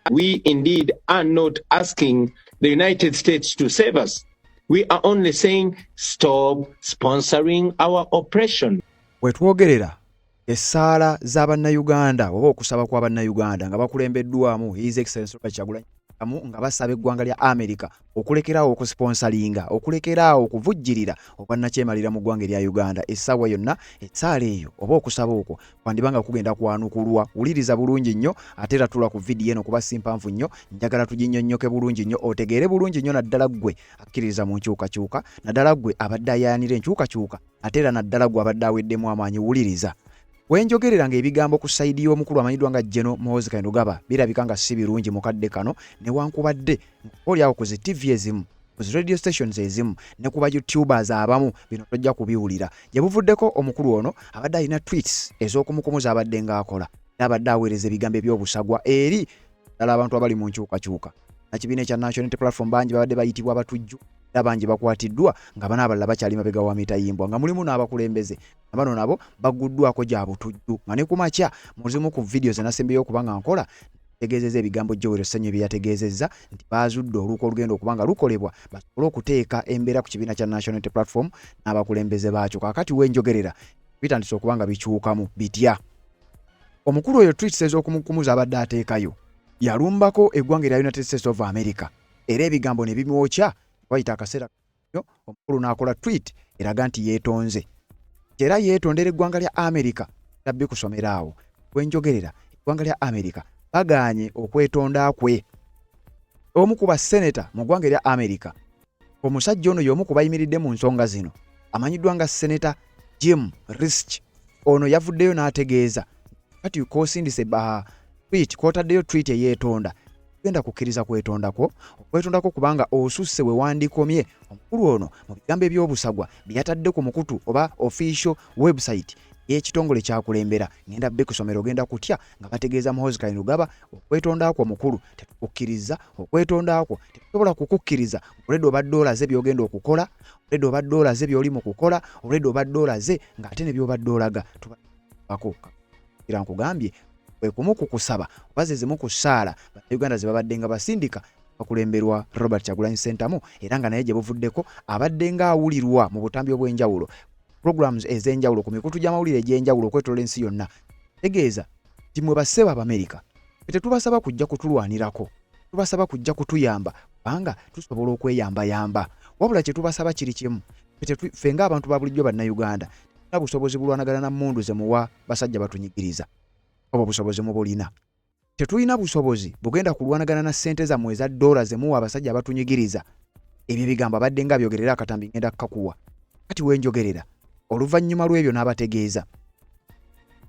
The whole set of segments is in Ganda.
We indeed are not asking the United States to save us. We are only saying stop sponsoring our oppression. Wetwogerera, essaala za Bannayuganda oba okusaba kwa Bannayuganda nga bakulembeddwamu His Excellency Robert Kyagulanyi nga basaba eggwanga lya America okulekeraawo okusponsalinga, okulekeraawo okuvujjirira obwannakyemalira mu ggwanga erya Uganda, essaawa yonna essaala eyo oba okusaba okwo kwandiba nga kugenda kwanukulwa. Wuliriza bulungi nnyo, ate era tula ku vidiyo eno kuba si mpanvu nnyo, njagala tuginnyonnyoke bulungi nnyo otegeere bulungi nnyo, naddala ggwe akkiririza mu nkyukakyuka, naddala ggwe abadde ayayanira enkyukakyuka, ate era naddala ggwe abadde aweddemu amaanyi. Wuliriza wenjogerera ng'ebigambo ku side y'omukulu amanyiddwa nga General Muhoozi Kainerugaba birabika nga si birungi mu kadde kano, newankubadde oli awo ku zi TV ezimu, ku zi radio stations ezimu ne ku ba YouTubers abamu bino tojja kubiwulira. Gye buvuddeko omukulu ono abadde alina tweets ez'okumukumu z'abadde ng'akola, era abadde aweereza ebigambo eby'obusagwa eri ddala abantu abali mu nkyukakyuka nakibiina ekya National Unity Platform. Bangi babadde bayitibwa abatujju era bangi bakwatiddwa, nga bano abalala bakyali mabega wa mitayimbwa, nga mulimu n'abakulembeze nga bano nabo bagguddwako gya butujju. Nga ne ku makya mu zimu ku vidiyo ze nasembeyo okuba nga nkola, tegeezezza ebigambo Joel Ssennyonyi bye yategeezezza nti baazudde oluuka olugenda okuba nga lukolebwa basobole okuteeka embeera ku kibiina kya National Unity Platform n'abakulembeze baakyo. Kaakati wenjogerera bitandise okuba nga bikyukamu bitya? Omukulu oyo tweets ez'okumukumuza abadde ateekayo yalumbako eggwanga erya United States of America, era ebigambo ne bimwokya. Wayita akaseera nnyo, omukulu n'akola tweet eraga nti yeetonze, era yeetondera eggwanga lya America. Nabbi kusomera awo wenjogerera, eggwanga lya America bagaanye okwetonda kwe. Omu ku baseneta mu ggwanga erya America, omusajja ono y'omu ku bayimiridde mu nsonga zino, amanyiddwa nga Seneta Jim Risch, ono yavuddeyo n'ategeeza kati kosindise ba tweet, kwotaddeyo tweet eyeetonda, genda kukkiriza kwetondako okwetondako kubanga osusse we wandikomye. Omukulu ono mu bigambo eby'obusagwa bye yatadde ku mukutu oba official website y'ekitongole kyakulembera, ngenda bikusomera ogenda kutya, nga bategeeza Muhoozi Kainerugaba, okwetonda kwo mukulu tetukukkiriza, okwetonda kwo tetusobola kukukkiriza. Olwedde obadde olaze by'ogenda okukola, olwedde obadde olaze by'oli mu kukola, olwedde obadde olaze ng'ate ne by'obadde olaga tubako. Era nkugambye kwe kumu ku kusaba oba ze zimu ku ssaala Bannayuganda ze babadde nga basindika bakulemberwa Robert Kyagulanyi Ssentamu, era nga naye gye buvuddeko abadde ng'awulirwa mu butambi obw'enjawulo, programs ez'enjawulo ku mikutu gy'amawulire egy'enjawulo okwetoloola ensi yonna. Tegeeza nti mwe bassebo Abamerika, ffe tetubasaba kujja kutulwanirako, tubasaba kujja kutuyamba kubanga tusobola okweyambayamba. Wabula kye tubasaba kiri kimu: ffe ng'abantu ba bulijjo Bannayuganda tulina busobozi bulwanagana na mmundu ze muwa basajja batunyigiriza? Obwo busobozi mubulina. Tetulina busobozi bugenda kulwanagana na ssente zammwe eza ddoola ze muwa abasajja abatunyigiriza. Ebyo ebigambo abadde nga abyogerera akatambi ngenda kukakuwa kati wenjogerera. Oluvannyuma lw'ebyo n'abategeeza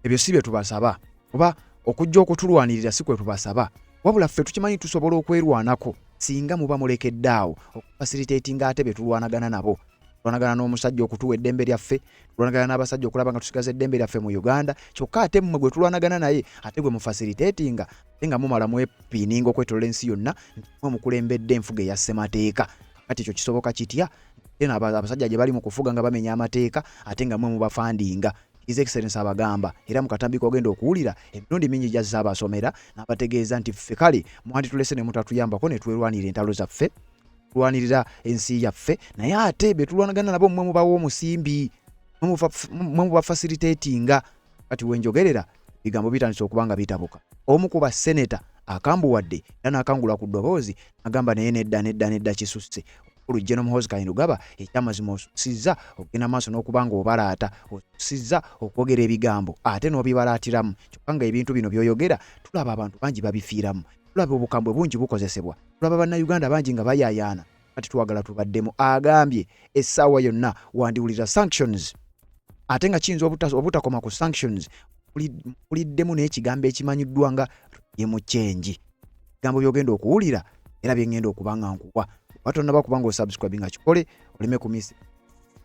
ebyo si bye tubasaba, oba okujja okutulwanirira si kwe tubasaba, wabula ffe tukimanyi tusobola okwerwanako singa muba mulekedde awo okufacilitatinga ate be tulwanagana nabo. Tulwanagana n'omusajja okutuwa eddembe lyaffe, tulwanagana n'abasajja okulaba nga tusigaza eddembe lyaffe mu Uganda, kyokka ate mmwe gwe tulwanagana naye ate gwe mufacilitatinga, ate nga mumala mwepiininga okwetolola ensi yonna nti mwe mukulembedde enfuga eya ssemateeka. Kati ekyo kisoboka kitya? Eno abasajja gye bali mu kufuga nga bamenya amateeka, ate nga mwe mubafandinga. His Excellence abagamba, era mu katambi k'ogenda okuwulira, emirundi mingi gy'azze abasomera n'abategeeza nti ffe kale mwanditulese ne mutatuyambako ne twerwanira entalo zaffe, tulwanirira ensi yaffe, naye ate be tulwanagana nabo mmwe mubawa omusimbi, mwe mubafacilitatinga. Kati wenjogerera ebigambo bitandise okuba nga bitabuka. Omu ku baseneta akambuwadde era n'akangula ku ddoboozi n'agamba, naye nedda, nedda, nedda, kisusse. Omukulu General Muhoozi Kainerugaba, ekyamazima osusizza okugenda maaso n'okuba nga obalaata, osusizza okwogera ebigambo ate n'obibalaatiramu, kyokka nga ebintu bino by'oyogera tulaba abantu bangi babifiiramu, tulaba obukambwe bungi bukozesebwa, tulaba Bannayuganda bangi nga bayaayaana. Kati twagala tubaddemu. Agambye essaawa yonna wandiwulira sanctions, ate nga kiyinza obutakoma ku sanctions, mpuliddemu n'ekigambo ekimanyiddwa nga regime change. Ebigambo by'ogenda okuwulira era bye ngenda okuba nga nkuwa, oba tonnaba kuba nga osubscribe nga kikole oleme kumisi.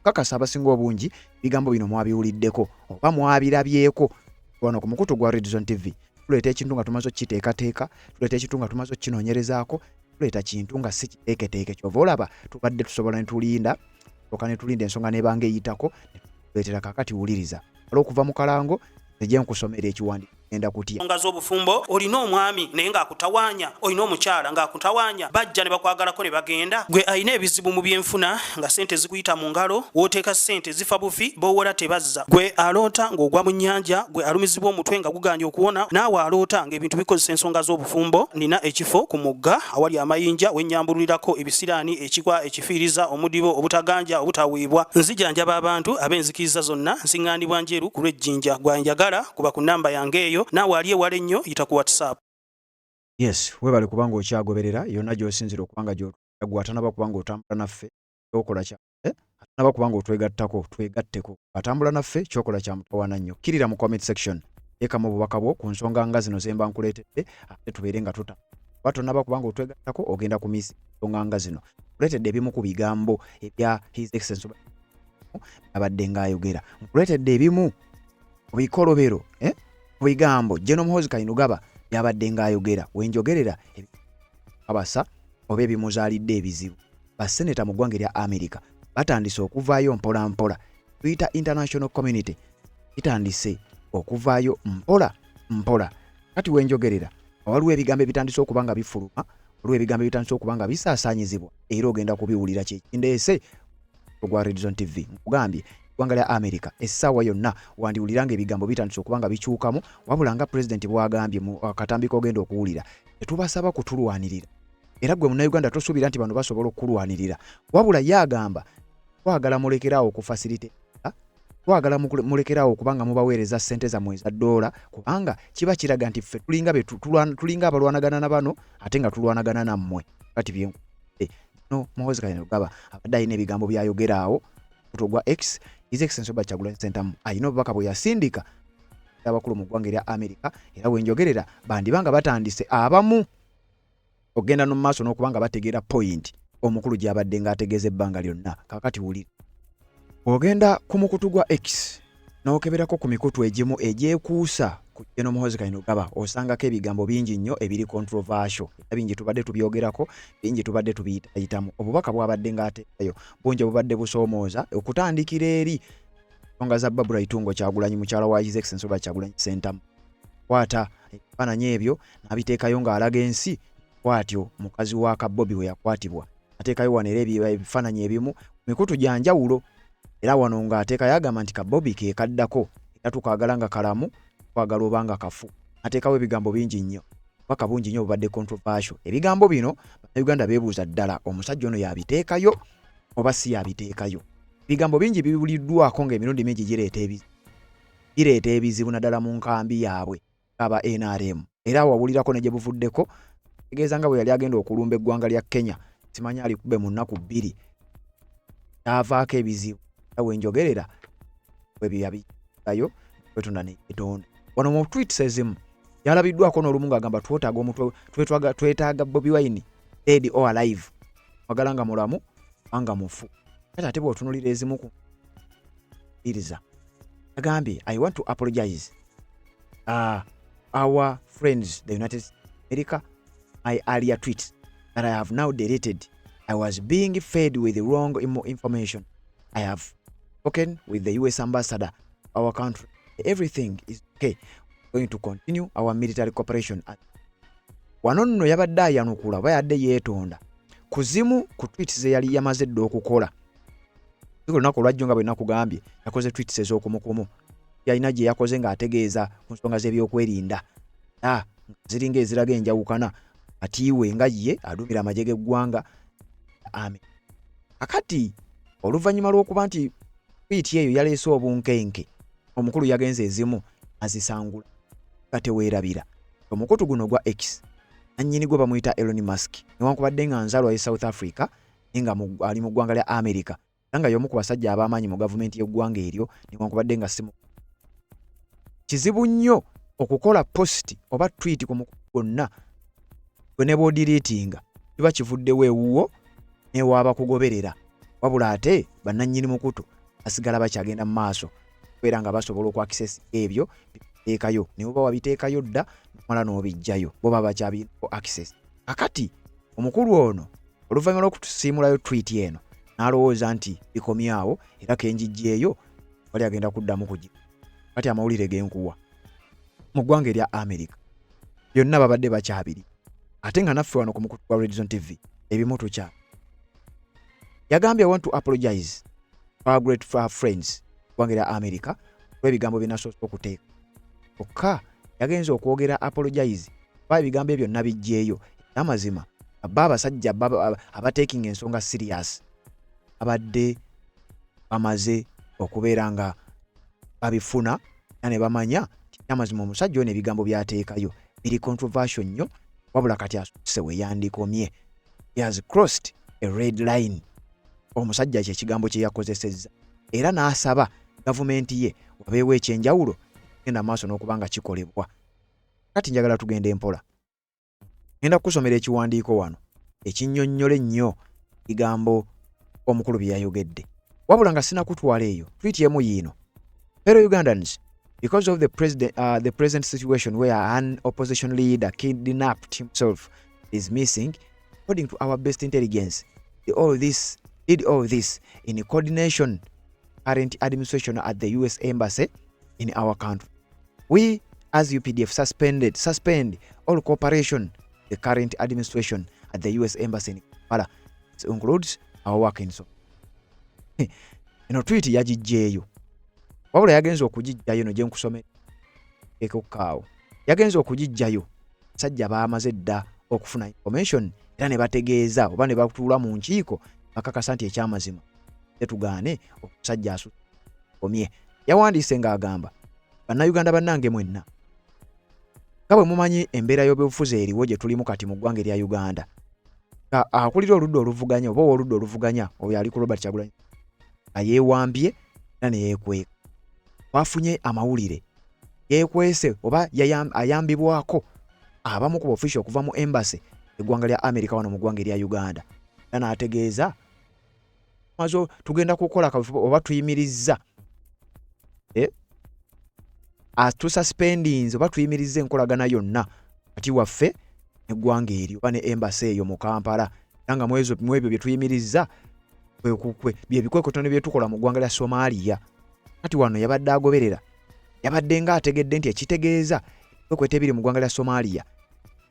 Kakasa abasinga obungi ebigambo bino mwabiwuliddeko oba mwabirabyeko wano ku mukutu gwa Redzone TV. Tuleeta ekintu nga tumaze okukiteekateeka, tuleeta ekintu nga tumaze okukinoonyerezaako, tuleeta kintu nga si kiteeketeeke. Kyova olaba tubadde tusobola ne tulinda oka ne tulinda ensonga nebanga eyitako tuleetera. Kaakati wuliriza ala okuva mu kalango nze gye nkusomera ekiwandiiko. Genda kutya. Ensonga z'obufumbo, olina omwami naye ng'akutawaanya, olina omukyala ng'akutawaanya, bajja ne bakwagalako ne bagenda. Gwe alina ebizibu mu byenfuna nga ssente zikuyita mu ngalo, w'oteeka ssente zifa bufi, b'owola tebazza. Gwe aloota ng'ogwa mu nnyanja, gwe alumizibwa omutwe nga gugaanye okuwona, naawe aloota ng'ebintu bikozesa ensonga z'obufumbo, nnina ekifo ku mugga awali amayinja we nnyambululirako ebisiraani, ekikwa, ekifiiriza, omudibo, obutaganja, obutaweebwa. Nzijanjaba abantu ab'enzikiriza zonna, nsiŋŋaanibwa Njeru ku lw'e Jinja. Gwe anjagala kuba ku nnamba yange eyo, naawe ali ewala ennyo yita ku WhatsApp. Yes webale kuba nga okyagoberera yonna gyosinzira okuba nga gyotulira gwe atanaba kuba nga otambula naffe kyokola kya eh? Atanaba kuba nga otwegattako twegatteko atambula naffe kyokola kya mutawaana nnyo kkirira mu comment section teekamu obubaka bwo ku nsonga nga zino zemba nkuleetedde ate tubeere nga tuta oba tonaba kuba nga otwegattako ogenda ku misi nsonga nga zino nkuleetedde ebimu ku bigambo ebya His Excellency abadde ng'ayogera nkuleetedde ebimu ku bikolobero eh? ku bigambo General Muhoozi Kainerugaba byabadde ng'ayogera wenjogerera abasa oba ebimuzaalidde ebizibu. Baseneta mu ggwanga erya Amerika batandise okuvaayo mpola mpola, tuyita international community kitandise okuvaayo mpola mpola. Kati wenjogerera waliwo ebigambo ebitandise okuba nga bifuluma, waliwo ebigambo ebitandise okuba nga bisaasaanyizibwa era ogenda kubiwulira. Kyekindeese ogwa Redzone TV nkugambye eggwanga lya Amerika essaawa yonna wandiwulira ng'ebigambo bitandise okuba nga bikyukamu, wabula nga pulezidenti bw'agambye mu katambi k'ogenda okuwulira, tetubasaba kutulwanirira era gwe Munnayuganda tosuubira nti bano basobola okukulwanirira, wabula ye agamba twagala mulekeraawo okufasirite, twagala mulekeraawo okuba nga mubaweereza ssente zammwe eza ddoola, kubanga kiba kiraga nti ffe tulinga tulinga abalwanagana na bano ate nga tulwanagana nammwe. Kati byenkuwadde no Muhoozi Kainerugaba abadde alina ebigambo by'ayogera awo mukutu ogwa X. His Excellency Robert Kyagulanyi Ssentamu alina obubaka bwe yasindika abakulu mu ggwanga erya Amerika, era wenjogerera bandiba nga batandise abamu okugenda no maaso n'okuba nga bategeera point omukulu gy'abadde ng'ategeeza ebbanga lyonna. Kaakati wulira, bw'ogenda ku mukutu gwa X n'okeberako ku mikutu egimu egyekuusa ku General Muhoozi Kainerugaba osangako ebigambo bingi nnyo ebiri controversial, era bingi tubadde tubyogerako, bingi tubadde tubiyitayitamu. Obubaka bwabadde ng'ateekayo bungi obubadde busoomooza, okutandikira eri ensonga za Barbara Itungo Kyagulanyi, mukyala wa His Excellency Robert Kyagulanyi Ssentamu. Kwata ebifaananyi ebyo n'abiteekayo ng'alaga ensi bw'atyo mukazi wa Kabobi we yakwatibwa. Ateekayo wano era ebifaananyi ebimu ku mikutu gya njawulo, era wano ng'ateekayo agamba nti Kabobi ke kaddako era tukaagala nga kalamu, twagala oba nga kafu. Ateekawo ebigambo bingi nnyo, obubaka bungi nnyo obubadde controversial. Ebigambo bino Bannayuganda beebuuza ddala omusajja ono y'abiteekayo oba si y'abiteekayo. Ebigambo bingi bibuliddwako ng'emirundi mingi gireeta gireeta ebizibu naddala mu nkambi yaabwe aba NRM, era wawulirako ne gye buvuddeko tegeeza nga bwe yali agenda okulumba eggwanga lya Kenya, simanyi alikube mu nnaku bbiri, kyavaako ebizibu era wenjogerera ebyo yabiyitayo kwetonda neyetonda. Wano mu tweets ezimu yalabiddwako n'olumu ng'agamba twetaaga omutwe, twetaaga Bobi Wine dead or alive, mwagala nga mulamu nga mufu. Kati ate bw'otunulira ezimu ku iriza agambye I want to apologize our friends the United States of America my earlier tweets that I have now deleted. I was being fed with the wrong information. I have spoken with the US ambassador our country. Everything is okay. We're going to continue our military cooperation. Wano nno yabadde ayanukula oba yadde yeetonda ku zimu ku tweets ze yali yamaze dda okukola. Olunaku olwajjo nga bwe nakugambye yakoze tweets ez'okumukumu, yalina gye yakoze ng'ategeeza ku nsonga z'ebyokwerinda ziringa eziraga enjawukana atiiwe nga ye aduumira amagye g'eggwanga ami. Akati oluvannyuma lw'okuba nti tweet eyo yaleese obunkenke, omukulu yagenze ezimu azisangula nga teweerabira. Omukutu guno ogwa X nannyini gwe bamuyita Elon Musk, newankubadde nga nzaalwa ye South Africa naye nga ali mu ggwanga lya America, era nga y'omu ku basajja ab'amaanyi mu gavumenti y'eggwanga eryo, newankubadde nga si kizibu nnyo okukola post oba tweet ku mukutu gwonna gwe ne bw'odiriitinga kiba kivuddewo ewuwo n'ewabakugoberera, wabula ate bannannyini mukutu basigala bakyagenda mu maaso okubeera nga basobola okwakisesinga ebyo biteekayo, ne bw'oba wabiteekayo dda nomala n'obiggyayo bo baba bakyabirina access. Kakati omukulu ono oluvannyuma lw'okutusiimulayo tweet eno n'alowooza nti bikomye awo era kenjijjeeyo wali agenda kuddamu kugi. Kati amawulire ge nkuwa, Mu ggwanga erya Amerika byonna babadde bakyabiri, ate nga naffe wano ku mukutu gwa Redzone TV ebimu tukya. Yagambye, "I want to apologize to our great friends ggwanga erya Amerika olw'ebigambo bye nasoose okuteeka." Kyokka yagenze okwogera apologize kuba ebigambo ebyo nabijjeeyo. Amazima ba abasajja abateekinga ensonga serious abadde bamaze okubeera nga babifuna era ne bamanya nti amazima omusajja ono ebigambo by'ateekayo biri controversial nnyo, wabula kati asusse we yandikomye. He has crossed a red line. Omusajja kye kigambo kye yakozesezza era n'asaba gavumenti ye wabeewo ekyenjawulo genda maaso n'okuba nga kikolebwa. Kati njagala tugende mpola, ngenda kukusomera ekiwandiiko wano ekinnyonnyola ennyo ebigambo omukulu bye yayogedde. Wabula nga sinakutwala eyo, tweet emu yiino: "Fellow Ugandans, because of the present situation where an opposition leader kidnapped himself is missing, according to our best intelligence, did all this in coordination current administration at the US Embassy in our country. We as UPDF suspend all cooperation the current administration at the US Embassy in Kampala. This includes our work in." So eno tweet yagiggyeeyo, wabula yagenze okugiggyayo no gye nkusomera ekokaawo, yagenze okugiggyayo basajja baamaze dda okufuna information era ne bategeeza oba ne batuula mu nkiiko bakakasa nti ekyamazima tetugaane omusajja asukomye. Yawandiise ng'agamba, "Bannayuganda bannange mwenna, nga bwe mumanyi embeera y'obyobufuzi eriwo gye tulimu kati mu ggwanga erya Uganda, nga akulira oludda oluvuganya oba ow'oludda oluvuganya oyo ali ku Robert Kyagulanyi nga yeewambye era ne yeekweka, twafunye amawulire yeekwese oba ayambibwako abamu ku b'official okuva mu embassy eggwanga lya America wano mu ggwanga erya Uganda." Era n'ategeeza mazo tugenda kukola kaweefube oba tuyimirizza, tususpendinze oba tuyimirizza enkolagana yonna kati waffe neggwanga eryo oba ne embassy eyo mu Kampala, era nga mu ebyo bye tuyimirizza bye bikwekweto bye tukola mu ggwanga lya Somalia. Kati wano yabadde agoberera, yabadde nga ategedde nti ekitegeeza ebikwekweto ebiri mu ggwanga lya Somalia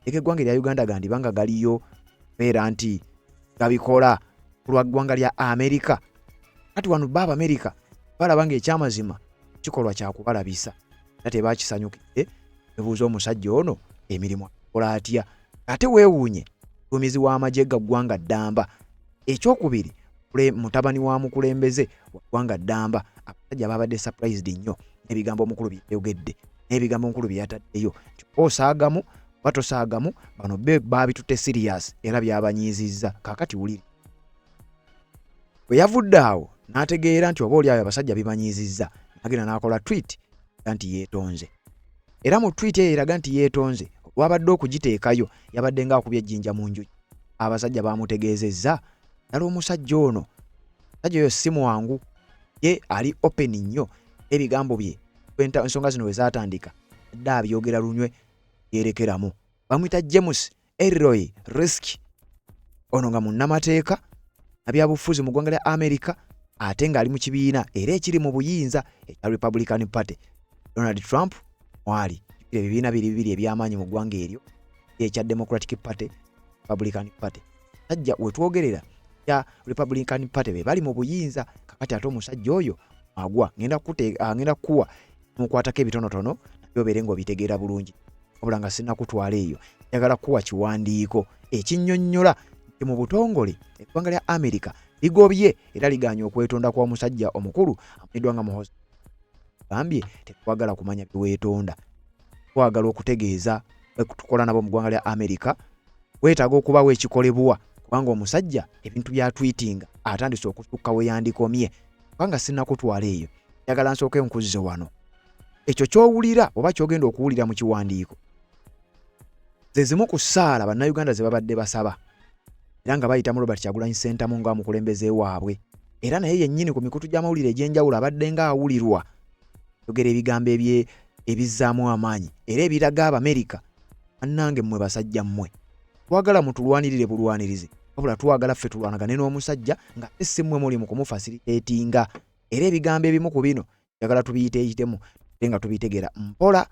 eka eggwanga erya Uganda gandiba nga galiyo beera nti gabikola ku lwa ggwanga lya Amerika. Kati wano ba Abamerika balaba ng'ekyamazima kikolwa kyakubalabisa era tebakisanyukidde. Bebuuza omusajja ono emirimu akola atya, ate weewuunye muduumizi w'amagye ga ggwanga ddamba, ekyokubiri mutabani wa mukulembeze wa ggwanga ddamba. Abasajja babadde surprised nnyo n'ebigambo omukulu bye yayogedde n'ebigambo omukulu bye yataddeyo nti oba osaagamu oba tosaagamu, bano be baabitutte serious era byabanyiizizza. Kaakati wulire, bwe yavudde awo n'ategeera nti oba oli awo abasajja bibanyiizizza, n'agenda n'akola tweet nti yeetonze. Era mu tweet eyo eraga nti yeetonze, olwabadde okugiteekayo yabadde ng'akubye ejjinja mu njuki. Abasajja bamutegeezezza ddala omusajja ono, omusajja oyo si mwangu, ye ali open nnyo. Ebigambo bye ensonga zino we zaatandika dde abyogera lunywe yerekeramu. Bamuyita James Elroy Risk, ono nga munnamateeka nabyabufuzi mu ggwanga lya America, ate ng'ali mu kibiina era ekiri mu buyinza ekya Republican Party, Donald Trump mwali. Ebibiina biri bibiri eby'amaanyi mu ggwanga eryo, ekya Democratic Party, Republican Party. Sajja wetwogerera ya Republican Party be bali mu buyinza. Kakati ate omusajja oyo agwa ngenda kukuwa mukwatako ebitonotono nabyo obeere ng'obitegeera bulungi. Wabula nga sinnakutwala eyo, njagala kuwa kiwandiiko ekinnyonnyola nti mu butongole eggwanga lya America ligobye era liganye okwetonda kw'omusajja omukulu amanyiddwa nga Muhoozi. Gambye tetwagala kumanya byeweetonda, twagala okutegeeza tukola nabo mu ggwanga lya America weetaaga okubaawo ekikolebwa kubanga omusajja ebintu byatwitinga atandise okusukka we yandikomye. Kubanga sinnakutwala eyo, njagala nsooke nkuzze wano. Ekyo ky'owulira oba ky'ogenda okuwulira mu kiwandiiko ze zimu ku ssaala Bannayuganda ze babadde basaba era nga bayita mu Robert Kyagulanyi Ssentamu nga mukulembeze waabwe, era naye yennyini ku mikutu gy'amawulire egy'enjawulo abadde ng'awulirwa yogera ebigambo ebizzaamu amaanyi era ebiraga Abamerika, bannange mmwe basajja mmwe, twagala mutulwanirire bulwanirizi, wabula twagala ffe tulwanagane n'omusajja nga ate si mmwe muli mu kumufacilitatinga. Era ebigambo ebimu ku bino njagala tubiyiteeyitemu ate nga tubitegeera mpola.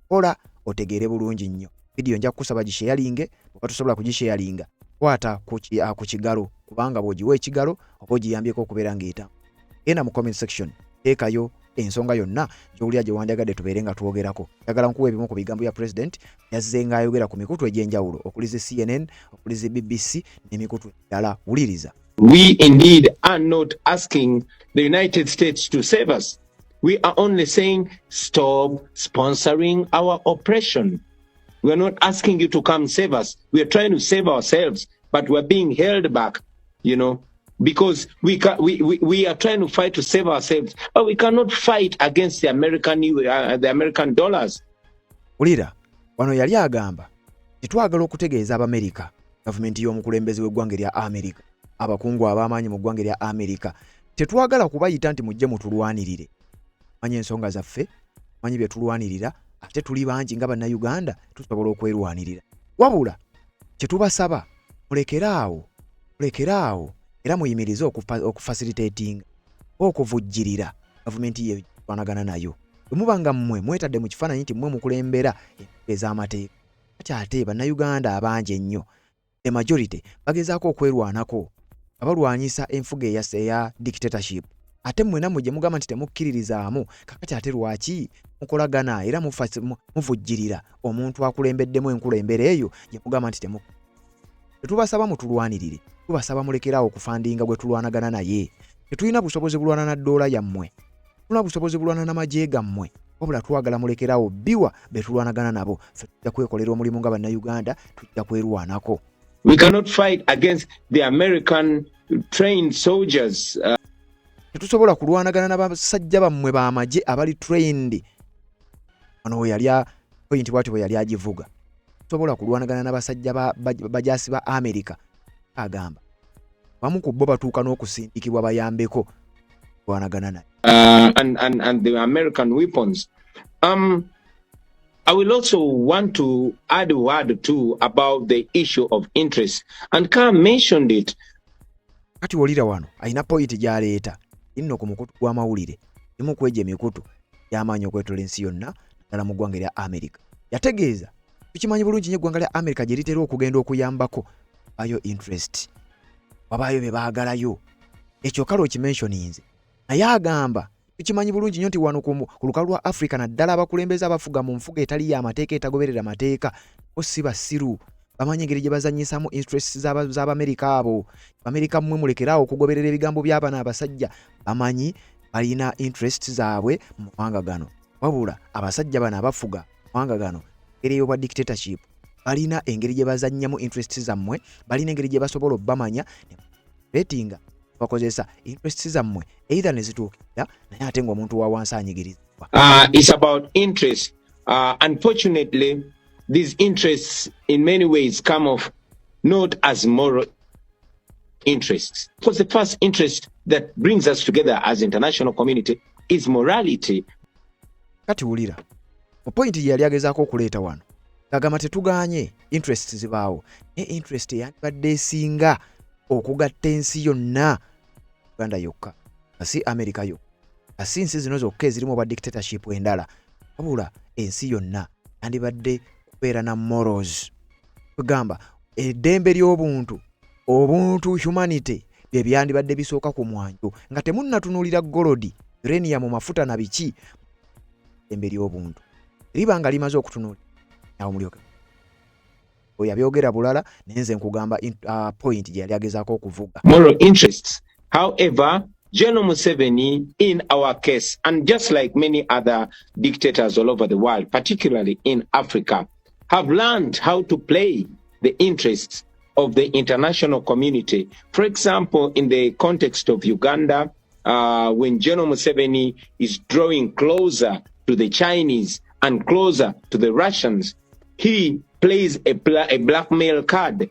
Kola otegeere bulungi nnyo. Vidiyo nja kukusaba gisheyalinge, bw'oba tosobola kugisheyalinga kwata ku kigalo kubanga bw'ogiwa ekigalo oba ogiyambyeko okubeera ng'eta. Genda mu comment section teekayo ensonga yonna gy'owulira gye wandyagadde tubeere nga twogerako. Njagala nkuwa ebimu ku bigambo bya President yazze ng'ayogera ku mikutu egy'enjawulo okuli zi CNN, okuli zi BBC n'emikutu emirala. Wuliriza. We indeed are not asking the United States to save us. We are only saying stop sponsoring our oppression. We are not asking you to come save us. We are trying to save ourselves, but we are being held back, because we are trying to fight to save ourselves, but we cannot fight against the American dollars. Wulira, wano yali agamba tetwagala okutegeeza Abamerika, gavumenti y'omukulembeze w'eggwanga erya Amerika, abakungu ab'amaanyi mu ggwanga erya Amerika, tetwagala kubayita nti mujje mutulwanirire. Manyi ensonga zaffe, manyi bye tulwanirira, ate tuli bangi nga Bannayuganda tusobola okwerwanirira. Wabula kye tubasaba, mulekere awo, mulekere awo era muyimirize okufacilitatinga oba okuvujjirira gavumenti ye tulwanagana nayo. Bwe muba nga mmwe mwetadde mu kifaananyi nti mmwe mukulembera embuga ez'amateeka, kati ate Bannayuganda abangi ennyo, the majority, bagezaako okwerwanako nga balwanyisa enfuga eya dictatorship, ate mmwe nammwe gye mugamba nti temukkiririzaamu. Kakati ate lwaki mukolagana era muvujjirira omuntu akulembeddemu enkulembera eyo gye mugamba nti temu? Tetubasaba mutulwanirire, tubasaba mulekeraawo okufundinga gwe tulwanagana naye. Tetulina busobozi bulwana na ddoola yammwe, tulina busobozi bulwana n'amagye gammwe, wabula twagala mulekeraawo biwa be tulwanagana nabo. Ffe tujja kwekolera omulimu nga Bannayuganda, tujja kwerwanako. We cannot fight against the American trained soldiers. Tetusobola kulwanagana na basajja bammwe b'amagye abali trained. Wano we yali point bwati bwe yali agivuga, tosobola kulwanagana n'abasajja bajaasi ba Amerika. Agamba bamu ku bo batuuka n'okusindikibwa bayambeko kulwanagana naye. And the American weapons. I will also want to add a word too about the issue of interest. And Carl mentioned it. Kati wulira, wano alina point gy'aleeta nno ku mukutu gw'amawulire emu ku egyo emikutu gy'amaanyi okwetola ensi yonna, naddala mu ggwanga erya America. Yategeeza tukimanyi bulungi nnyo eggwanga lya America gye litera okugenda okuyambako bayo interest, wabaayo bye baagalayo. Ekyo kale okimentioninze, naye agamba tukimanyi bulungi nnyo nti wano ku lukalu lwa Africa, naddala abakulembeze abafuga mu nfuga etali y'amateeka, etagoberera mateeka, bo si basiru, bamanyi engeri gye bazanyisamu interests z'Abamerika abo. Abamerika mmwe mulekeraawo okugoberera ebigambo by'abano abasajja, bamanyi balina interests zaabwe mu mawanga gano. Wabula abasajja bano abafuga mawanga gano engeri ey'obwa dictatorship, balina engeri gye bazannyamu interests zammwe, balina engeri gye basobola obbamanya retinga bakozesa interests zammwe either ne zituukirira, naye ate ng'omuntu wa wansi anyigirizibwa. It's about interest. Unfortunately, these interests in many ways come off not as moral interests. Because the first interest that brings us together as international community is morality. Kati wulira mu point gye yali agezaako okuleeta wano, ng'agamba tetugaanye interests zibaawo, naye interest eyandibadde esinga okugatta ensi yonna, Uganda yokka, nga si America yokka, nga si nsi zino zokka ezirimu obwa dictatorship endala, wabula ensi yonna, yandibadde kubeera na morals, kwegamba eddembe ly'obuntu, obuntu, humanity, bye byandibadde bisooka ku mwanjo nga temunnatunuulira gold, uranium, mafuta na biki. Eddembe ly'obuntu liba nga limaze okutunuulira awo mulyoke. Oyo yabyogera bulala, naye nze nkugamba point gye yali agezaako okuvuga. Moral interests. However, General Museveni, in our case, and just like many other dictators all over the world, particularly in Africa, have learned how to play the interests of the international community. For example, in the context of Uganda, when General Museveni is drawing closer to the Chinese and closer to the Russians, he plays a blackmail card.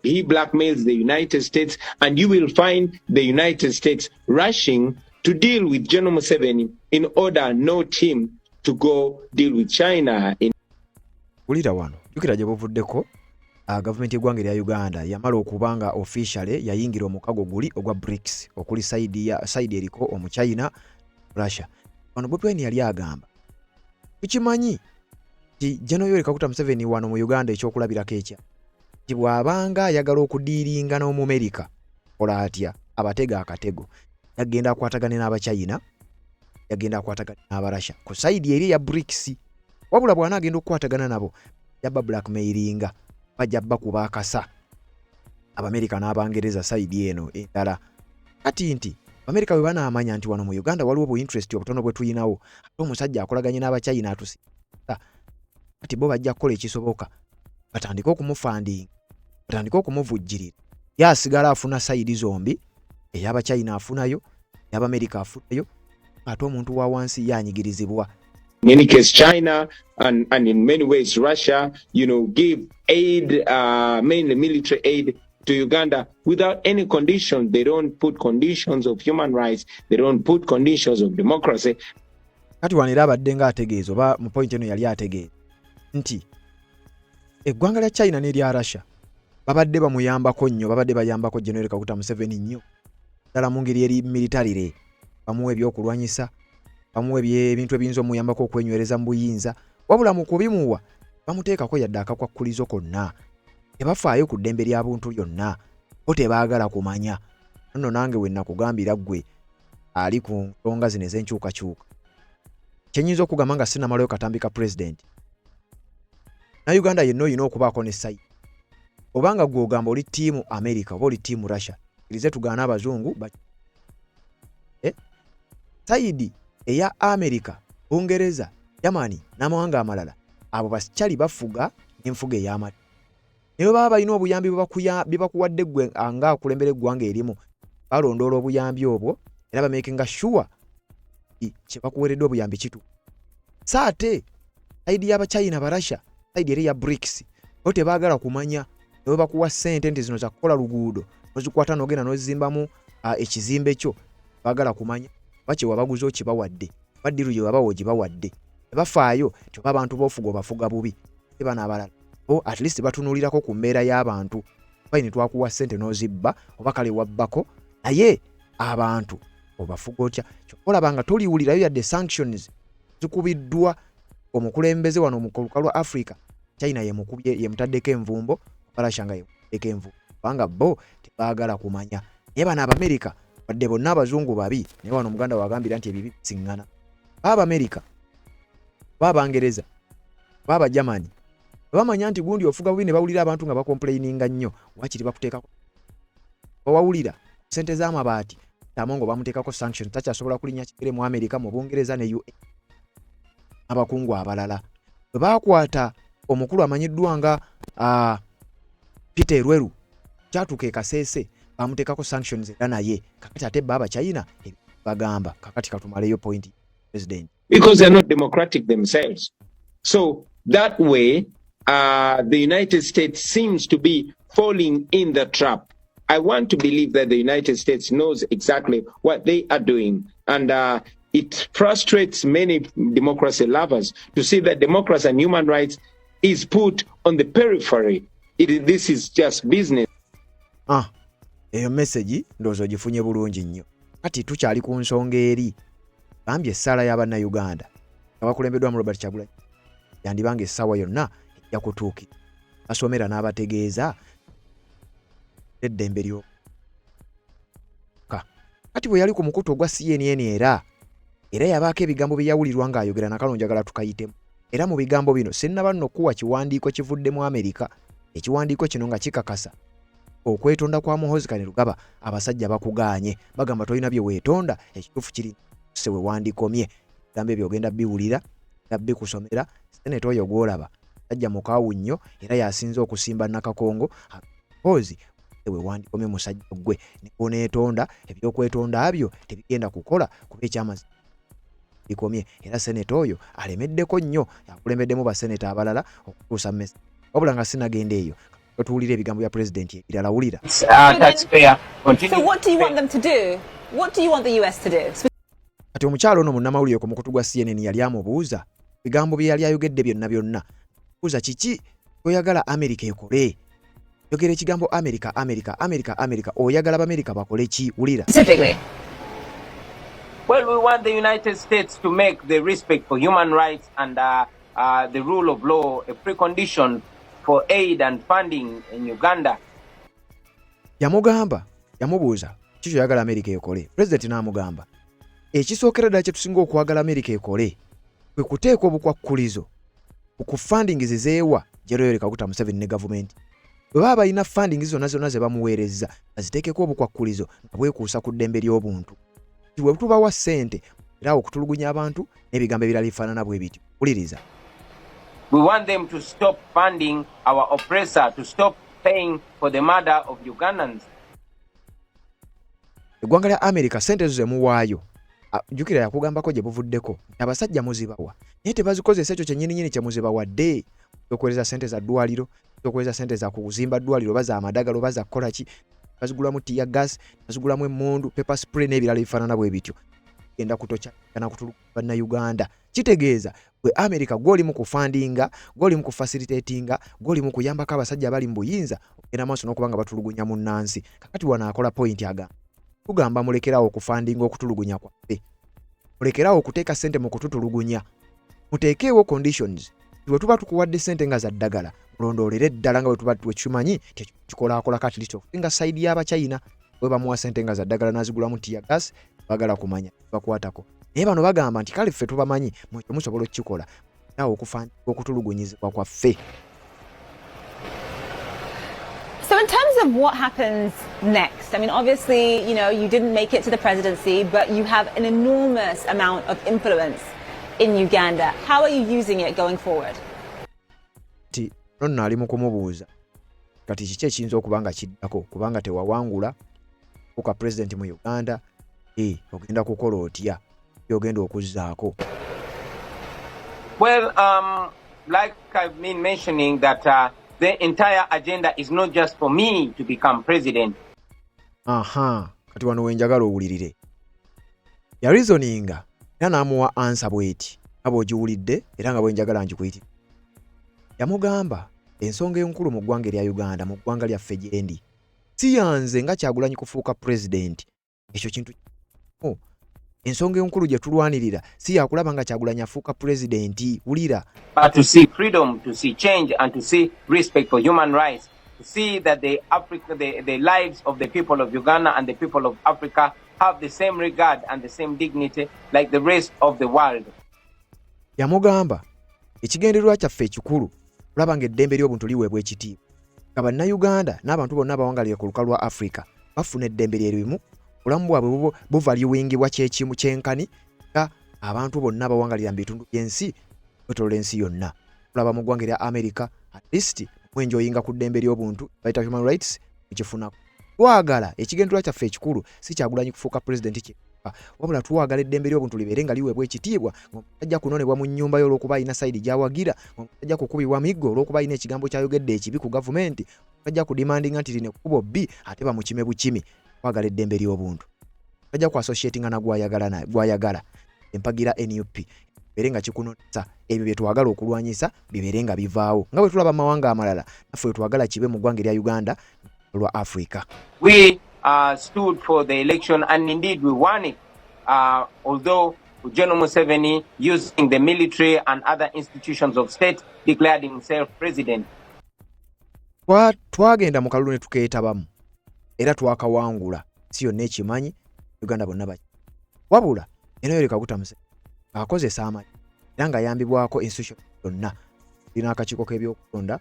He blackmails the United States, and you will find the United States rushing to deal with General Museveni in order not him to go deal with China. In Wulira wano, jjukira gye buvuddeko, gavumenti y'eggwanga erya Uganda yamala okuba nga officially yayingira omukago guli ogwa BRICS, okuli side ya side eriko Omuchina, Russia. Wano Bobi Wine yali agamba Tukimanyi nti General Yoweri Kaguta Museveni wano mu Uganda ekyokulabirako ekya nti bw'abanga ayagala okudiiringa n'Omumerika kola atya, abatega akatego, yagenda akwatagane n'Abachina, yagenda akwatagane n'Abarasha ku sayidi eri eya BRICS. Wabula bw'anaagenda okukwatagana nabo yabba blackmailinga, bajja bakuba akasa Abamerika n'Abangereza sayidi eno endala. Kati nti Abamerika bwe banaamanya nti wano mu Uganda waliwo bu interest obutono bwe tuyinawo, ate omusajja akolaganye n'Abachina atusinga, kati bo bajja kukola ekisoboka batandike okumufandinga, batandike okumuvujjirira. Ye asigala afuna sayidi zombi, ey'Abachina afunayo, ey'Abamerika afunayo, ate omuntu wa wansi ye anyigirizibwa. In any case, China and in many ways Russia give aid, mainly military aid to Uganda without any condition. They don't put conditions of human rights. They don't put conditions of democracy. Kati wano era abadde nga ategeeza oba mu point eno yali ategeeza nti eggwanga lya China n'erya Russia babadde bamuyambako nnyo, babadde bayambako General Kaguta Museveni nnyo ddala mu ngeri eri militarire, bamuwa ebyokulwanyisa, bamuwa ebintu ebiyinza omuyambako okwenywereza mu buyinza, wabula mu kubimuwa bamuteekako yadde akakwakkulizo konna, tebafaayo ku ddembe lya buntu lyonna, bo tebaagala kumanya. Nno nange we nakugambira ggwe ali ku nsonga zino ez'enkyukakyuka, kye nnyinza okugamba nga sinnamalayo katambi ka pulezidenti na Uganda yenna olina okubaako ne sayi, obanga ggwe ogamba oli ttiimu America oba oli ttiimu Russia, kkirize tugaane abazungu sayidi eya America, Bungereza, Germany n'amawanga amalala, abo basikyali bafuga n'enfuga ey'amata. Naye baba balina obuyambi bwe bakuwadde ggwe nga akulembera eggwanga erimu, balondoola obuyambi obwo era bamakinga sure kye bakuweereddwa obuyambi kituufu. So ate sayidi y'Abachina, Barasha, sayidi eri eya BRICS, bo tebaagala kumanya. Ne bwe bakuwa ssente nti zino za kukola luguudo, n'ozikwata n'ogenda n'ozizimbamu ekizimbe kyo, baagala kumanya oba kye wabaguza okibawadde, oba ddiiru gye wabawa ogibawadde. Tebafaayo nti oba abantu b'ofuga obafuga bubi. Ate bano abalala bo at least batunuulirako ku mbeera y'abantu. Fine, twakuwa ssente n'ozibba oba kale wabbako, naye abantu obafuga otya? Kyokka olaba nga toliwulirayo yadde sanctions zikubiddwa omukulembeze wano mu lukalu lwa Africa, China yemukubye, yemutaddeko envumbo, Russia nga yemutaddeko envumbo, kubanga bo tebaagala kumanya. Naye bano Abamerika, wadde bonna abazungu babi, naye wano omuganda wagambira nti ebibi bisiŋŋana. Ba Abamerika, ba Abangereza, ba Abajamani bamanya nti gundi ofuga bubi, ne bawulira abantu nga bakomplaininga nnyo, wakiri bakuteekako. Bawawulira sente z'amabaati Amongo bamuteekako sanction, takyasobola kulinnya kigere mu Amerika, mu Bungereza ne UA. Abakungu abalala bwe baakwata omukulu amanyiddwa nga Peter Elwelu, kyatuuka e Kasese bamuteekako sanctions era naye kakati ate bba Abachina bagamba kakati katumaleyo point president. Because they're not democratic themselves. So that way, the United States seems to be falling in the trap. I want to believe that the United States knows exactly what they are doing. And it frustrates many democracy lovers to see that democracy and human rights is put on the periphery. This is just business. Eyo message ndowooza ogifunye bulungi nnyo. Kati tukyali ku nsonga eri bambye essaala y'Abannayuganda nga bakulembeddwamu Robert Kyagulanyi yandibanga essaawa yonna ejja kutuukira basomera n'abategeeza eddembe lyo. Kati bwe yali ku mukutu ogwa CNN era yabaako ebigambo bye yawulirwa ng'ayogera, nakano njagala tukayitemu. Era mu bigambo bino sinnaba nno kuwa kiwandiiko kivudde mu Amerika, ekiwandiiko kino nga kikakasa okwetonda kwa Muhoozi Kainerugaba. Abasajja bakugaanye, bagamba tolina bye weetonda, ekituufu kiri se we wandikomye. Ebigambo ebyo ogenda biwulira nga bikusomera. Seneta oyo gw'olaba sajja mukaawu nnyo era yasinze okusimba Nakakongo. Muhoozi, we wandikomye musajja ggwe, ne bw'oneetonda ebyokwetonda byo tebigenda kukola kuba ekyamazima bikomye. Era seneta oyo alemeddeko nnyo, akulembeddemu baseneta abalala okutuusa message. Wabula nga sinagenda eyo, tuwulira ebigambo bya pulezidenti ebirala, wulira. Taxpayer continue So what do you want them to do? What do you want the US to do? Kati omukyalo ono munnamawulire ku mukutu gwa CNN yali amubuuza bigambo bye yali ayogedde byonna byonna, buuza kiki oyagala Amerika ekole. Yogera ekigambo Amerika, Amerika, Amerika, Amerika, oyagala Bamerika bakole ki? Wulira. Specifically. Well, we want the United States to make the respect for human rights and the rule of law a precondition for aid and funding in Uganda. Yamugamba, yamubuuza kiki kyoyagala Amerika ekole. Pulezidenti n'amugamba ekisookera ddala kye tusinga okwagala Amerika ekole kwe kuteeka obukwakkulizo ku funding zeewa General Yoweri Kaguta Museveni ne gavumenti. Bwe baba balina funding zonna zonna ze bamuweerezza, baziteekeko obukwakkulizo nga bwekuusa ku ddembe ly'obuntu, nti bwe tubawa ssente era awo okutulugunya abantu n'ebigambo ebirala bifaanana bwe bityo. Wuliriza. We want them to stop funding our oppressor, to stop paying for the murder of Ugandans. Eggwanga lya America ssente ezo zemuwaayo, jjukira yakugambako gye buvuddeko nti abasajja muzibawa naye tebazikozesa ekyo kyennyininyini kye muzibawadde. Okuweereza ssente za ddwaliro, okuweereza ssente za kuzimba ddwaliro oba za madagala oba za kukola ki, bazigulamu tear gas, bazigulamu emmundu, pepper spray n'ebirala ebifaanana bwe bityo, genda kutokya na kutulugunya Bannayuganda. Kitegeeza gwe America gw'oli mu kufundinga, gw'oli mu kufacilitatinga, gw'oli mu kuyambako abasajja abali mu buyinza ogenda maaso n'okuba nga batulugunya munnansi. Kakati wano akola point, agamba tugamba mulekerawo okufundinga okutulugunya kwaffe, mulekerawo okuteeka ssente mu kututulugunya, muteekeewo conditions. Bwe tuba tukuwadde ssente nga za ddagala, mulondoolere ddala nga bwe tuba twekimanyi tekikolaakolako at least okusinga side y'Abachina bwe bamuwa ssente nga za ddagala n'azigulamu tear gas, bagala kumanya bakwatako. Naye bano bagamba nti kale ffe tubamanyi mwekyo musobola okukikola naawe okufundinga okutulugunyizibwa kwaffe. So, in terms of what happens next, I mean, obviously, you didn't make it to the presidency, but you have an enormous amount of influence in Uganda. How are you using it going forward? Nti nonno ali mu kumubuuza kati kiki ekiyinza okuba nga kiddako, kubanga tewawangula kuka pulezidenti mu Uganda, e ogenda kukola otya byogenda okuzzaako? Well, like I've been mentioning, that the entire agenda is not just for me to become president. Aha, kati wano wenjagala owulirire. Yareasoninga era n'amuwa answer bw'eti nga bw'ogiwulidde era nga bwe njagala ngikuyitire. Yamugamba ensonga enkulu mu ggwanga erya Uganda, mu ggwanga lyaffe gye ndi, si yanze nga Kyagulanyi kufuuka pulezidenti. Ekyo kintu oh, ensonga enkulu gye tulwanirira si yakulaba nga Kyagulanyi afuuka pulezidenti. Wulira. But to see freedom, to see change, and to see respect for human rights, to see that the lives of the people of Uganda and the people of Africa have the same regard and the same dignity like the rest of the world. Yamugamba ekigendererwa kyaffe ekikulu kulaba ng'eddembe ly'obuntu liweebwa ekitiibwa, nga Bannayuganda n'abantu bonna abawangalira ku lukalu lwa Africa bafuna eddembe lye limu, obulamu bwabwe buvaluingibwa kyekimu kyenkani nga abantu bonna abawangalira mu bitundu by'ensi kwetolola ensi yonna. Tulaba mu ggwanga erya America, at least mwenjoyinga ku ddembe ly'obuntu bayita human rights, mukifunako. Twagala ekigendererwa kyaffe ekikulu si Kyagulanyi kufuuka pulezidenti kyekka, wabula twagala eddembe ly'obuntu libeere nga liweebwa ekitiibwa, ng'omusajja kunonebwa mu nnyumba ye olw'okuba alina side gy'awagira, ng'omusajja kukubibwa miggo olw'okuba alina ekigambo ky'ayogedde ekibi ku gavumenti, tajja kudemandinga nti lino ekkubo bbi ate bamukime bukimi. Twagala eddembe ly'obuntu, tajja ku associatinga na gwayagala empagira NUP bibeere nga kikunonesa. Ebyo bye twagala okulwanyisa bibeere nga bivaawo nga bwe tulaba mu mawanga amalala, naffe bwe twagala kibe mu ggwanga erya Uganda lwa Africa. We stood for the election and indeed we won it. Although General Museveni, using the military and other institutions of state, declared himself president. Twagenda mu kalulu ne tukeetabamu era twakawangula, si yonna ekimanyi, Uganda bonna baki. Wabula eno Yoweri Kaguta Museveni ng'akozesa amaanyi era ng'ayambibwako institution yonna lina akakiiko k'ebyokulonda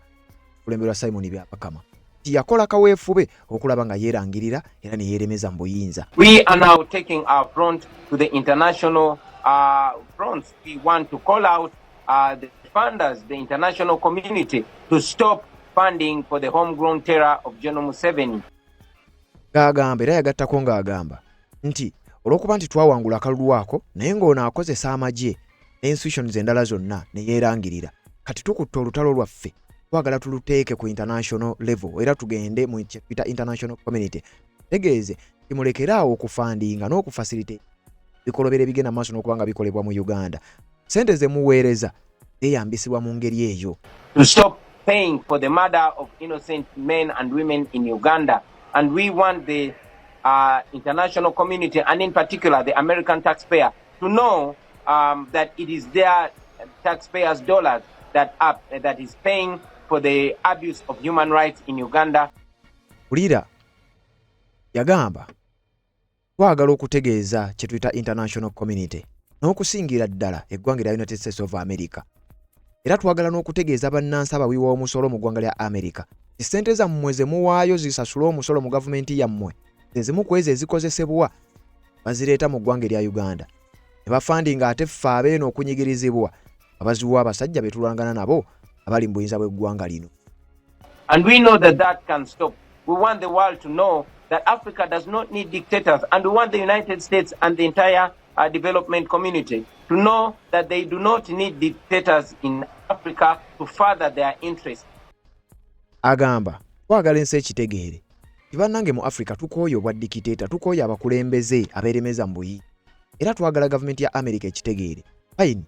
kulemberwa Simon Byabakama, nti yakola kaweefube okulaba nga yeerangirira era ne yeeremeza mu buyinza. We are now taking our front to the international fronts. We want to call out the funders, the international community, to stop funding for the homegrown terror of General Museveni. Ng'agamba era yagattako ng'agamba nti olw'okuba nti twawangula akalulu ako, naye ng'ono akozesa amagye ne institutions endala zonna ne yeerangirira, kati tukutte olutalo lwaffe, twagala tuluteeke ku international level era tugende mu kye tuyita international community, tegeeze nti mulekere awo okufundinga n'okufacilitate bikolobero ebigenda mu maaso n'okuba nga bikolebwa mu Uganda. Sente ze muweereza zeeyambisibwa mu ngeri eyo. To stop paying for the murder of innocent men and women in Uganda. And we want the international community, and in particular the American taxpayer, to know that it is their taxpayers' dollars that is paying for the abuse of human rights in Uganda. Wulira, yagamba twagala okutegeeza kye tuyita international community n'okusingira ddala eggwanga erya United States of America, era twagala n'okutegeeza bannansi abawiwa omusolo mu ggwanga lya America nti ssente zammwe ze muwaayo zisasule omusolo mu gavumenti yammwe ze zimu ku ezo ezikozesebwa bazireeta mu ggwanga erya Uganda ne bafundinga ate ffe abeeno okunyigirizibwa abaziwa abasajja be tulwangana nabo abali mu buyinza bw'eggwanga lino. And we know that that can stop. We want the world to know that Africa does not need dictators. And we want the United States and the entire development community to know that they do not need dictators in Africa to further their interests. Agamba twagala ensi ekitegeere nti bannange mu Africa tukooye obwa dictator, tukooye abakulembeze abeeremeza mu buyi, era twagala gavumenti ya America ekitegeere. Fine,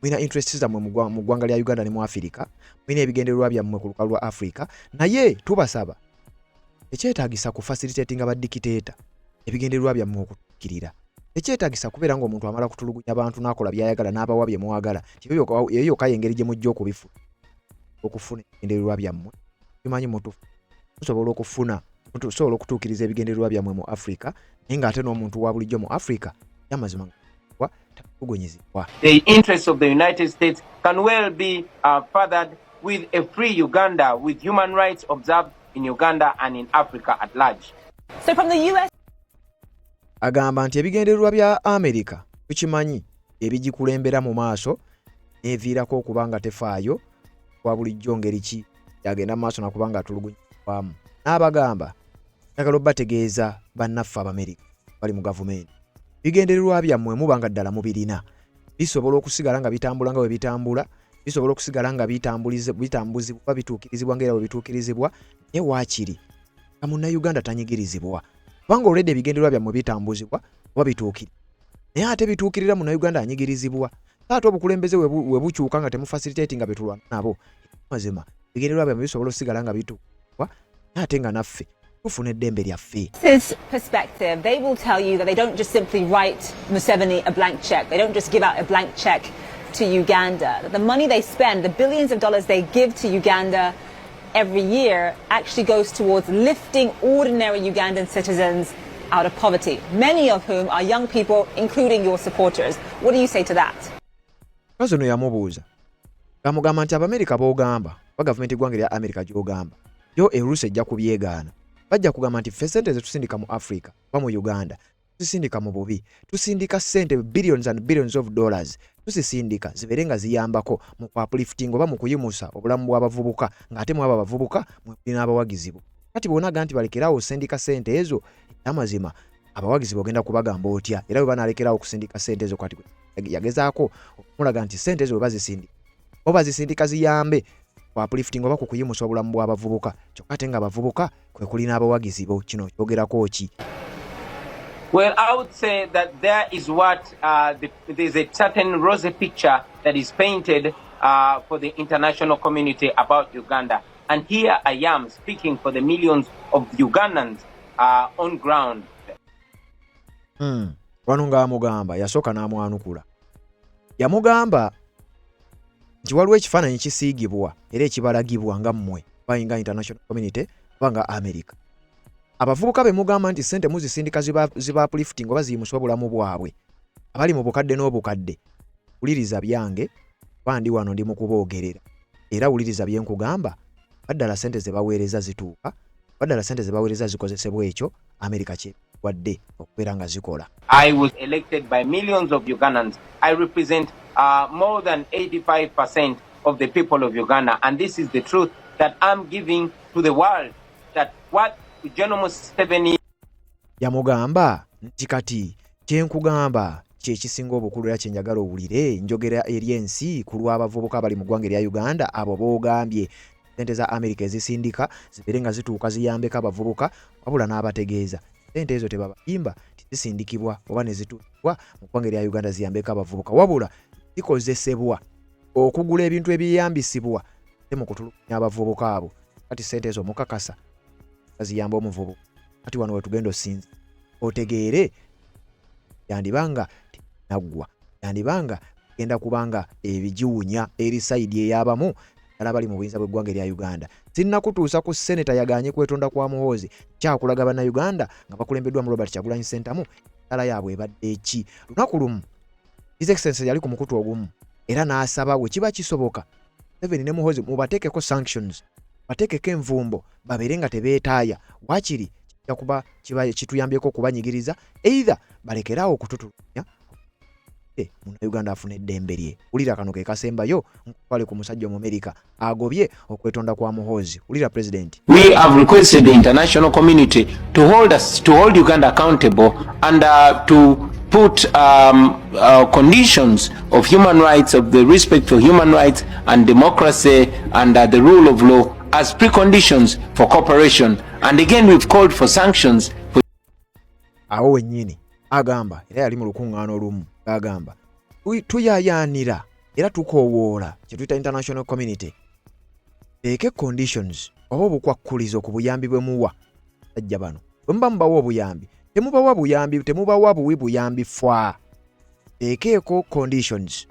mulina interest zammwe mu ggwanga lya Uganda ne mu Africa, mulina ebigendererwa byammwe ku lukalu lwa Africa, naye tubasaba tekyetaagisa ku facilitatinga ba dictator ebigendererwa byammwe okutuukirira. Tekyetaagisa kubeera ng'omuntu amala kutulugunya bantu n'akola by'ayagala n'abawa bye mwagala, nti eyo yokka y'engeri gye mujja okubifuna okufuna ebigendererwa byammwe. Tumanyi mutufu musobola okufuna, tusobola okutuukiriza ebigendererwa byammwe mu Africa, naye ng'ate n'omuntu wa bulijjo mu Africa yamazima wa tatulugunyizibwa. The interests of the United States can well be furthered with a free Uganda, with human rights observed in Uganda and in Africa at large. So from the US Agamba nti ebigendererwa bya America tukimanyi ebigikulembera mu maaso n'eviirako okuba nga tefaayo kwa bulijjo ngeri ki yagenda mu maaso nakuba nga atulugunyizibwamu. N'abagamba njagala obbategeeza bannaffe Abamerika bali mu gavumenti, bigendererwa byammwe muba nga ddala mubirina bisobola okusigala nga bitambula nga bwe bitambula, bisobola okusigala nga bitambuzibwa, bituukirizibwa nga era bwe bituukirizibwa, naye waakiri nga Munnayuganda tanyigirizibwa, kubanga olwedde ebigendererwa byammwe bitambuzibwa oba bituukiri, naye ate bituukirira Munnayuganda anyigirizibwa. Ate obukulembeze we bukyuka nga temufacilitate nga betulwana nabo, mazima ebigendererwa byammwe bisobola okusigala nga bituukibwa, naye ate nga naffe tufuna eddembe lyaffe. perspective, they will tell you that they don't just simply write Museveni a blank check. They don't just give out a blank check to Uganda. That the money they spend, the billions of dollars they give to Uganda every year, actually goes towards lifting ordinary Ugandan citizens out of poverty, many of whom are young people, including your supporters. What do you say to that? Mukazi ono yamubuuza ng'amugamba nti Abamerika b'ogamba oba gavumenti eggwanga erya Amerika gy'ogamba yo eruusi ejja kubyegaana, bajja kugamba nti ffe sente zetusindika mu Africa oba mu Uganda tusindika mu bubi, tusindika sente billions and billions of dollars, tuzisindika zibeere nga ziyambako mu kuuplifting oba mu kuyimusa obulamu bw'abavubuka, ng'ate mu abo abavubuka mwe muli n'abawagizi bo. Kati bw'onaga nti balekerawo osindika sente ezo, amazima abawagizi bogenda kubagamba otya? Era bwe banalekerawo okusindika sente ezo? Kati yagezaako okumulaga nti sente ezo bwe bazisindika oba bazisindika ziyambe ku uplifting oba ku kuyimusa obulamu bw'abavubuka, kyokka ate nga abavubuka kwe kuli n'abawagizi bo. Kino kyogerako ki? Well, I would say that there is what there's a certain rosy picture that is painted for the international community about Uganda. And here I am speaking for the millions of Ugandans on ground. Wano ng'amugamba yasooka n'amwanukula, yamugamba nti waliwo ekifaananyi kisiigibwa era ekibalagibwa nga mmwe oba nga international community oba nga America, abavubuka be mugamba nti ssente muzisindika ziba uplifting oba ziyimusa obulamu bwabwe abali mu bukadde n'obukadde. Wuliriza byange, kuba ndi wano ndi mu kuboogerera, era wuliriza bye nkugamba. Baddala ssente ze baweereza zituuka, baddala ssente ze baweereza zikozesebwa ekyo Amerika kyewadde okubeera nga zikola. I was elected by millions of Ugandans. I represent more than 85% of the people of Uganda. And this is the truth that I'm giving to the world, that what General Museveni Yamugamba nti kati kyenkugamba kyekisinga obukulu era kyenjagala owulire, njogera eri ensi ku lw'abavubuka abali mu ggwanga erya Uganda. Abo boogambye sente za Amerika ezisindika zibeere nga zituuka ziyambeko abavubuka, wabula n'abategeeza sente ezo tebabayimba tizisindikibwa oba ne zituukibwa mu ggwanga erya Uganda ziyambeko abavubuka, wabula zikozesebwa okugula ebintu ebyeyambisibwa ate mu kutulugunya abavubuka abo. Kati sente ezo mukakasa ziyamba omuvubuka? Kati wano wetugenda osinza. Otegeere yandiba nga naggwa, yandiba nga genda kubanga ebigiwunya eri sayidi ey'abamu ddala bali mu buyinza bw'eggwanga erya Uganda. Sinnakutuusa ku Seneta yagaanye kwetonda kwa Muhoozi, kyakulaga Bannayuganda nga bakulembeddwamu Robert Kyagulanyi Ssentamu ensala yaabwe ebadde ki. Lunaku lumu His Excellency yali ku mukutu ogumu era n'asaba we kiba kisoboka Museveni ne Muhoozi mubateekeko sanctions, bateekeko envumbo babeere nga tebeetaaya, waakiri kijja kuba kituyambyeko okubanyigiriza either balekeraawo okututulugunya Munnayuganda afuna eddembe lye. Wulira kano ke kasembayo nkutwale ku musajja Omumerika agobye okwetonda kwa Muhoozi. Wulira President. We have requested the international community to hold us, to hold Uganda accountable and to put conditions of human rights, of the respect for human rights and democracy and the rule of law as preconditions for cooperation. And again, we've called for sanctions for Awo wennyini agamba, era yali mu lukuŋŋaana olumu ng'agamba tuyayaanira era tukoowoola kye tuyita international community teeke conditions oba obukwakkulizo ku buyambi bwe muwa basajja bano. Bwe muba mubawa obuyambi, temubawa buyambi, temubawa buwi buyambi fwa, teekeeko conditions.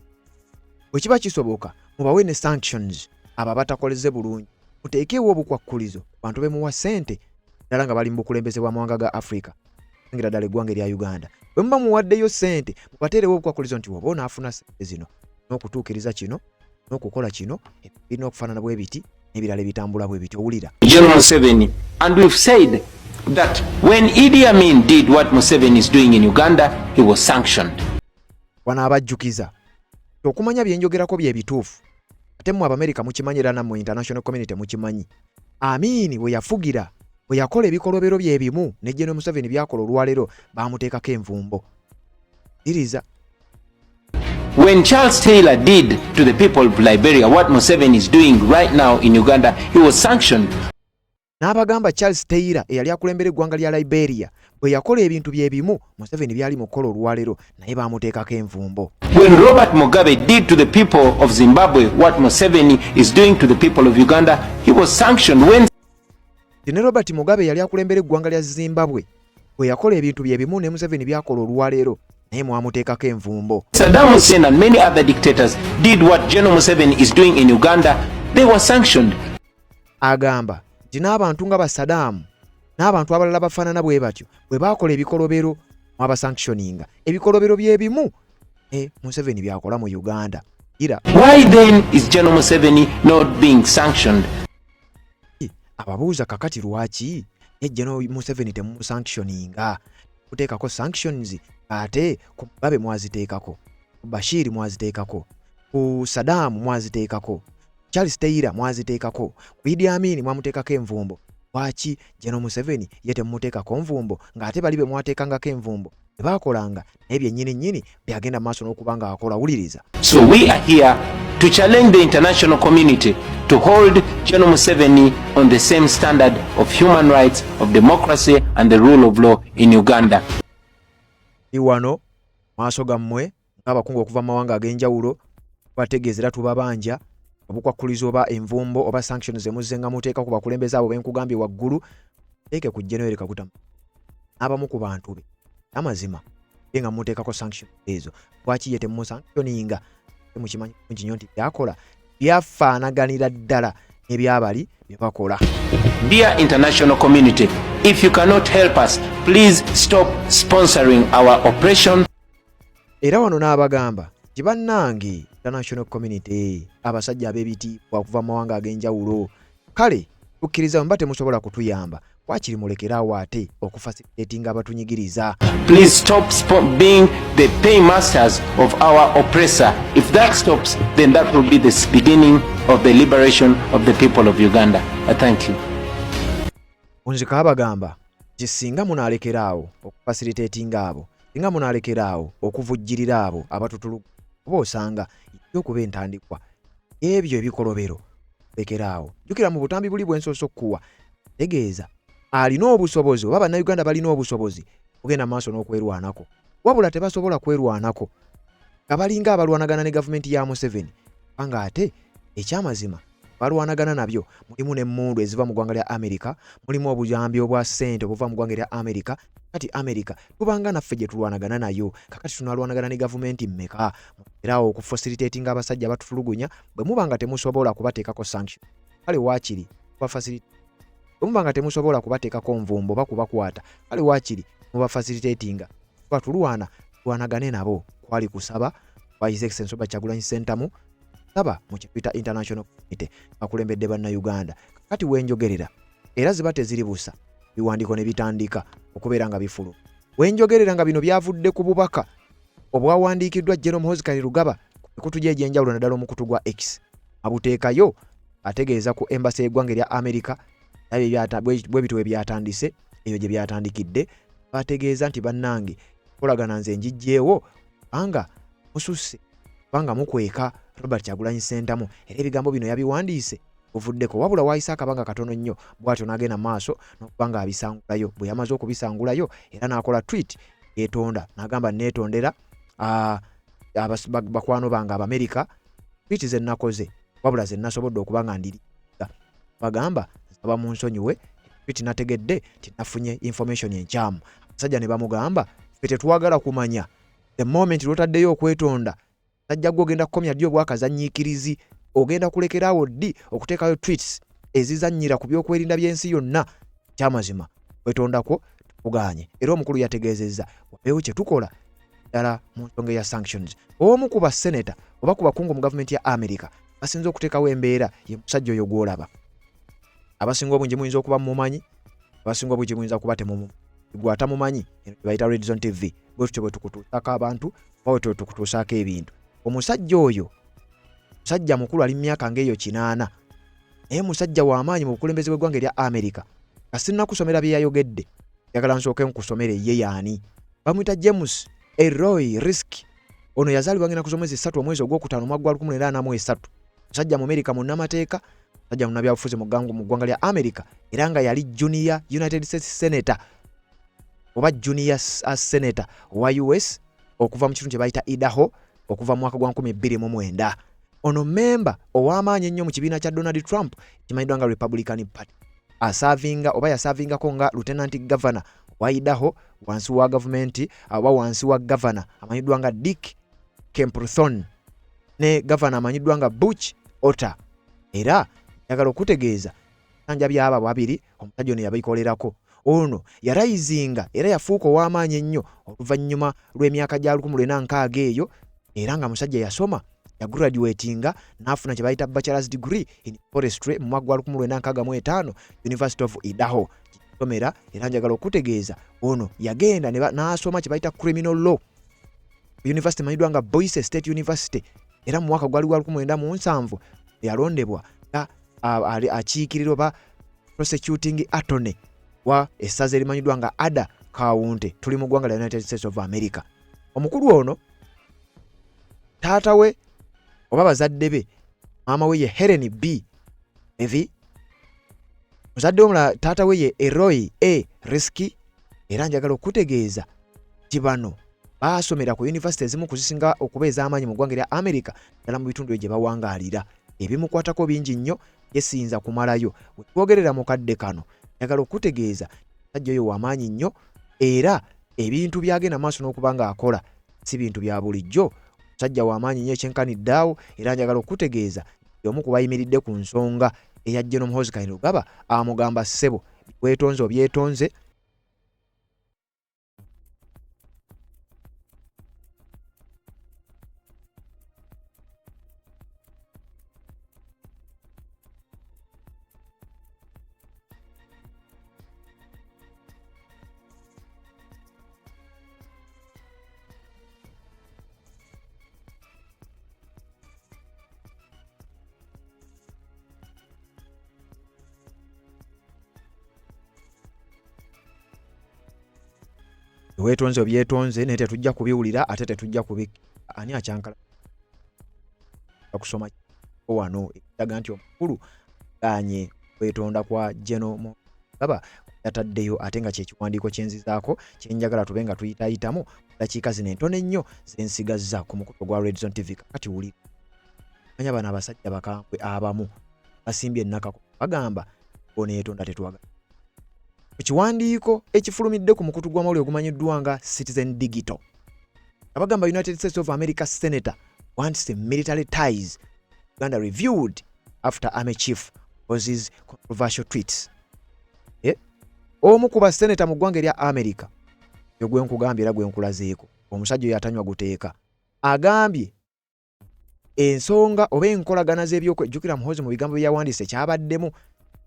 Bwe kiba kisoboka mubawe ne sanctions abo abatakoleze bulungi, muteekeewo obukwakkulizo ku bantu be muwa ssente ddala nga bali mu bukulembeze bw'amawanga ga Africa, ngira ddala eggwanga erya Uganda. Bwe muba muwaddeyo ssente mubateerewo obukwakkulizo nti oba onaafuna ssente zino n'okutuukiriza kino n'okukola kino, birina okufaanana bwe biti n'ebirala ebitambula bwe biti. Owulira General Museveni, and we've said that when Idi Amin did what Museveni is doing in Uganda, he was sanctioned. Wano abajjukiza okumanya bye njogerako bye bituufu, ate mmwe Abamerika mukimanyi era nammwe international community mukimanyi. Amini bwe yafugira, bwe yakola ebikolobero bye bimu ne General Museveni byakola olwaleero, baamuteekako envumbo. Iriza. When Charles Taylor did to the people of Liberia what Museveni is doing right now in Uganda, he was sanctioned. N'abagamba Charles Taylor eyali akulembera eggwanga lya Liberia bwe yakola ebintu bye bimu Museveni byali mu kukola olwaleero, naye baamuteekako envumbo. When Robert Mugabe did to the people of Zimbabwe what Museveni is doing to the people of Uganda, he was sanctioned. When ne Robert Mugabe yali akulembera eggwanga lya Zimbabwe bwe yakola ebintu bye bimu ne Museveni byakola olwaleero, naye mwamuteekako envumbo. Saddam Hussein and many other dictators did what General Museveni is doing in Uganda, they were sanctioned. Agamba nti n'abantu nga ba Saddam n'abantu abalala bafaanana bwe batyo bwe baakola ebikolobero mwabasanctioninga. Ebikolobero bye bimu Museveni byakola mu Uganda. Ira. Why then is General Museveni not being sanctioned? Ababuuza kakati lwaki ye General Museveni temumusanctioninga, kuteekako sanctions ate ku Mugabe mwaziteekako, ku Bashir mwaziteekako, ku Saddam mwaziteekako, Charles Taylor mwaziteekako, ku Idi Amin mwamuteekako envumbo. Lwaki General Museveni ye temumuteekako nvumbo ng'ate bali be mwateekangako envumbo tebaakolanga naye byennyini nnyini byagenda maaso n'okuba ng'akola? Wuliriza. So we are here to challenge the international community to hold General Museveni on the same standard of human rights, of democracy and the rule of law in Uganda. Wano maaso gammwe ng'abakungu okuva mu mawanga ag'enjawulo bategeeza era tubabanja obukwakkulizo oba envumbo oba sanctions zemuzze nga muteeka ku bakulembeze abo benkugambye waggulu, teeke ku General Kaguta n'abamu ku bantu be amazima ye nga muteekako sanctions ezo. Lwaki ye temumusanctioninga? Mukimanyi bulungi nnyo nti byakola byafaanaganira ddala n'ebyabali bye bakola. Dear international community, if you cannot help us, please stop sponsoring our oppression. Era wano n'abagamba nti bannange international community, abasajja ab'ebitiibwa okuva mu mawanga ag'enjawulo, kale tukkiriza mba temusobola kutuyamba, wakiri mulekeraawo ate okufacilitatinga abatunyigiriza. Please stop being the paymasters of our oppressor. If that stops, then that will be the beginning of the liberation of the people of Uganda. I thank you. Nzika abagamba nti singa munaalekera okufacilitatinga abo, singa munaalekera awo okuvujjirira abo abatutulugu, oba osanga okuba entandikwa ebyo ebikolobero lekera awo. Jjukira mu butambi buli bwensoose okukuwa, tegeeza alina obusobozi oba bannayuganda balina obusobozi ogenda maaso n'okwerwanako, wabula tebasobola kwerwanako nga balinga abalwanagana ne gavumenti ya Museveni, kubanga ate ekyamazima Balwanagana nabyo mulimu n'emmundu eziva mu ggwanga lya Amerika, mulimu obuyambi obwa ssente obuva mu ggwanga erya Amerika. Kati Amerika tubanga naffe gye tulwanagana nayo, kakati tunalwanagana ne gavumenti mmeka? Era awo okufacilitatinga abasajja abatutulugunya, bwe muba nga temusobola kubateekako sanction, kale waakiri kubafacilitate. Bwe muba nga temusobola kubateekako nvumbo oba kubakwata, kale waakiri mubafacilitatinga. Tuba tulwana, tulwanagane nabo. Kwali kusaba kwa His Excellency Robert Kyagulanyi Ssentamu saba mu kye tuyita International Community bakulembedde Bannayuganda. Kakati wenjogerera era ziba teziri busa, biwandiiko ne bitandika okubeera nga bifuluma. Wenjogerera nga bino byavudde ku bubaka obwawandiikiddwa General Muhoozi Kainerugaba ku mikutu gye egy'enjawulo naddala omukutu gwa X. Abuteekayo ategeeza ku embassy y'eggwanga erya Amerika bwe bityo bwe byatandise, eyo gye byatandikidde. Bategeeza nti bannange enkolagana nze ngiggyeewo kubanga mususse, kubanga mukweka Robert Kyagulanyi Ssentamu, era ebigambo bino yabiwandiise buvuddeko. Wabula waayise akabanga katono nnyo bw'atyo n'agenda mu maaso n'okuba ng'abisangulayo. Bwe yamaze okubisangulayo era n'akola tweet yeetonda n'agamba neetondera bakwano bange Abamerika tweet ze nakoze, wabula ze nasobodde okuba nga ndiri bagamba nsaba munsonyiwe tweet nategedde nti nafunye information enkyamu. Abasajja ne bamugamba ffe tetwagala kumanya, the moment lw'otaddeyo okwetonda sajja gwe ogenda kukomya ddi obwakazannyiikirizi, ogenda kulekeraawo ddi okuteekayo tweets ezizannyira ku byokwerinda by'ensi yonna. Kyamazima kwetondakwo tukugaanye. Era omukulu yategeezezza wabeewo kye tukola ddala mu nsonga eya sanctions. Omu ku baseneta oba ku bakungu mu gavumenti ya Amerika basinze okuteekawo embeera ye musajja oyo gw'olaba. Abasinga obungi muyinza okuba mumumanyi, abasinga obungi muyinza kuba temumumanyi. Gwe atamumanyi, eno gye bayita Red Zone TV, bwe tutyo bwe tukutuusaako abantu oba bwe tutyo tukutuusaako ebintu. Omusajja oyo musajja mukulu, ali mu myaka ng'eyo 80, naye musajja wa maanyi mu bukulembeze bw'eggwanga erya Amerika. Nga sinnakusomera bye yayogedde, njagala nsooke nkusomere ye y'ani. Bamuyita James Elroy Risk. Ono yazaalibwa ng'ennaku z'omwezi 3 omwezi ogwokutaano omwaka gwa 1943. Musajja Mumerika, munnamateeka, musajja munnabyabufuzi mu ggwanga lya Amerika, era nga yali junior United States Senator oba junior senator owa US okuva mu kitundu kye bayita Idaho okuva mu mwaka gwa 2009. Ono memba ow'amaanyi ennyo mu kibiina kya Donald Trump ekimanyiddwa nga Republican Party. Asaavinga oba yasaavingako nga Lieutenant Governor wa Idaho wansi wa gavumenti oba wansi wa gavana amanyiddwa nga Dick Kempthorne ne gavana amanyiddwa nga Butch Otter. Era njagala okutegeeza ebisanja by'abo ababiri omusajja ono yabikolerako. Ono yarayizinga era yafuuka ow'amaanyi ennyo oluvannyuma lw'emyaka gya 1960 eyo, era nga musajja yasoma, yagraduatinga n'afuna kye bayita bachelor's degree in forestry mu mwaka gwa 1965 University of Idaho gyeyasomera. Era njagala okutegeeza ono yagenda n'asoma kye bayita criminal law university emanyiddwa nga Boise State University, era mu mwaka gwali gwa 1970 yalondebwa nga akiikirira oba prosecuting attorney wa essaza erimanyiddwa nga Ada County. Tuli mu ggwanga lya United States of America. Omukulu ono taata we oba bazadde be, maama we ye Helen B Levy, muzadde omulala taata we ye Eroy A Riski. Era njagala okutegeeza nti bano baasomera ku yunivasite ezimu ku zisinga okuba ez'amaanyi mu ggwanga erya Amerika, ddala mu bitundu gye bawangaalira. Ebimukwatako bingi nnyo, ye siyinza kumalayo we twogerera mu kadde kano. Njagala okutegeeza musajja oyo w'amaanyi nnyo, era ebintu by'agenda maaso n'okuba ng'akola si bintu bya bulijjo. Musajja w'amaanyi nnyo ekyenkanidde awo, era njagala okutegeeza nti omu ku bayimiridde ku nsonga eya General Muhoozi Kainerugaba amugamba ssebo weetonze obyetonze. Weetonze obyetonze, naye tetujja kubiwulira ate tetujja kubi. Ani akyankala kusoma wano ekiraga nti omukulu ganye kwetonda kwa Geno Mugaba yataddeyo, ate nga kyekiwandiiko kyenzizaako kyenjagala tube nga tuyitayitamu dakiika zino entono ennyo zensigazza ku mukutu ogwa Red Zone TV. Kakati wulira, manya bano abasajja bakambwe abamu. Basimbye ennakako bagamba oneetonda tetwagala. Mu kiwandiiko ekifulumidde ku mukutu gw'amawulire ogumanyiddwa nga Citizen Digital, abagamba United States of America senator wants the military ties Uganda reviewed after army chief Muhoozi's controversial tweets. Eh? Omu ku baseneta mu ggwanga erya America yo gwe nkugambye era gwe nkulazeeko, omusajja oyo atanywa guteeka, agambye ensonga oba enkolagana z'ebyokwejjukira Muhoozi mu bigambo bye yawandiise kyabaddemu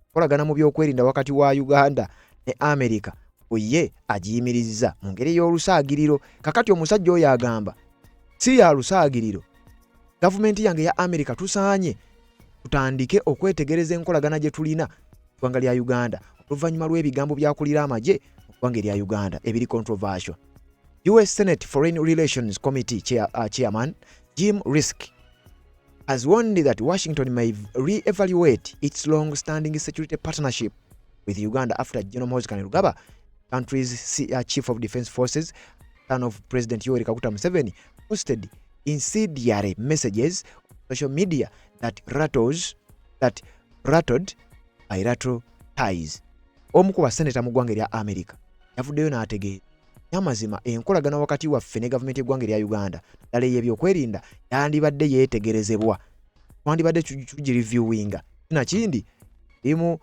enkolagana mu byokwerinda wakati wa Uganda ne America ye agiyimirizza mu ngeri y'olusaagiriro. Kakati omusajja oyo agamba si ya lusaagiriro, gavumenti yange ya America tusaanye tutandike okwetegereza enkolagana gye tulina ggwanga lya Uganda oluvannyuma lw'ebigambo byakulira amagye mu ggwanga erya Uganda ebiri controversial. US Senate Foreign Relations Committee Chairman Jim Risch has warned that Washington may re-evaluate its long-standing security partnership with Uganda after General Muhoozi Kainerugaba, country's Chief of Defense Forces, son of President Yoweri Kaguta Museveni, posted incendiary messages on social media that rattled bilateral ties. Omu ku baseneta mu ggwanga erya America yavuddeyo n'ategeeza amazima enkolagana wakati waffe ne gavumenti y'eggwanga erya Uganda, naddala ey'ebyokwerinda, yandibadde yeetegerezebwa, twandibadde tugireviewinga. Nakindi erimu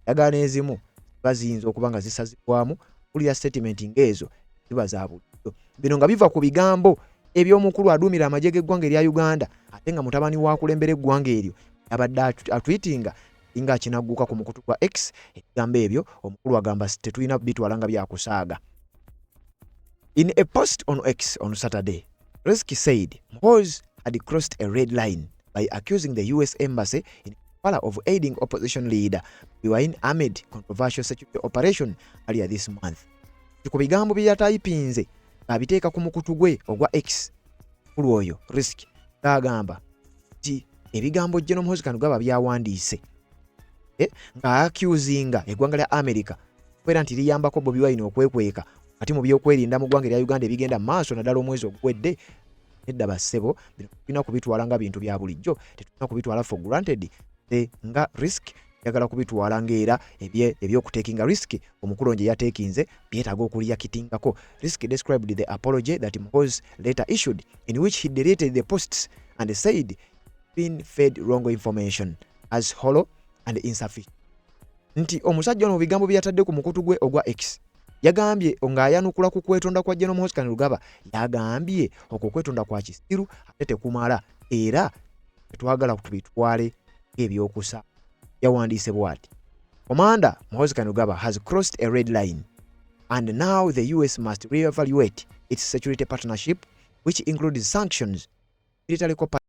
endagaano ezimu ziba ziyinza okuba nga zisazibwamu kulira statement ng'ezo ziba za bulijjo. Bino nga biva ku bigambo eby'omukulu aduumira amagye g'eggwanga erya Uganda, ate nga mutabani wakulembera eggwanga eryo yabadde atweetinga nga akinagguka ku mukutu gwa X. Ebigambo ebyo omukulu agamba tetulina bitwala nga byakusaaga. In a post on X on Saturday, Risch said Muhoozi had crossed a red line by accusing the US Embassy in Kampala of aiding opposition leader Bobi Wine amid controversial security operation earlier this month. Ku bigambo bye yatayipinze ng'abiteeka ku mukutu gwe ogwa X, mukulu oyo Risch ng'agamba nti ebigambo General Muhoozi Kainerugaba byawandiise ng'accusinga eggwanga lya America okubeera nti liyambako Bobi Wine okwekweka ati mu byokwerinda mu ggwanga erya Uganda ebigenda mu maaso naddala omwezi oguwedde. Nedda bassebo, bino tulina kubitwala nga bintu bya bulijjo, tetulina kubitwala for granted. Nga Risch njagala kubitwala ng'era ebyokutekinga risk omukulu nje yatekinze byetaaga okureactingako. Risch described the apology that Muhoozi later issued, in which he deleted the posts and said been fed wrong information, as hollow and insufficient. Nti omusajja ono mu bigambo bye yatadde ku mukutu gwe ogwa X yagambye ng'ayanukula ku kwetonda kwa General Muhoozi Kainerugaba, yagambye okwo okwetonda kwa kisiru ate tekumala era tetwagala tubitwale ng'ebyokusa. Yawandiise bw'ati: "Commander Muhoozi Kainerugaba has crossed a red line and now the US must reevaluate its security partnership, which includes sanctions, military cooperation."